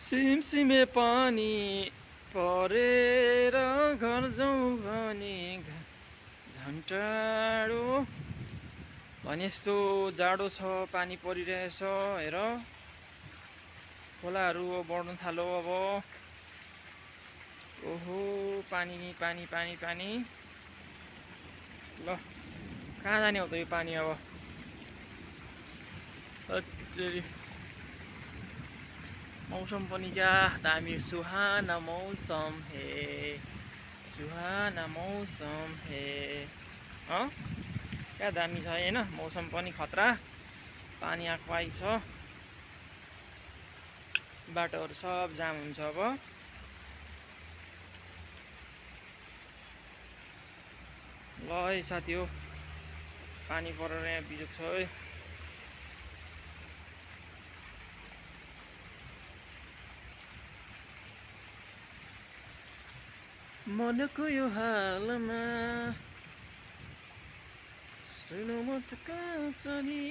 सिमसिमे पानी परेर घर जाउँ भने झन्टाडो भने यस्तो जाडो छ, पानी परिरहेछ। हेर खोलाहरू बढ्न थाल्यो अब। ओहो पानी पानी पानी पानी। ल कहाँ जाने हो त यो पानी अब। अत्तेरी मौसम पनि क्या दामी, सुहाना मौसम हे, सुहाना मौसम हे। क्या दामी छ होइन, मौसम पनि खतरा। पानी आएको छ, बाटोहरू सब जाम हुन्छ अब। ल है साथी हो, पानी परेर यहाँ बिजोग छ है। मनको यो हालमा सुनु म त कसरी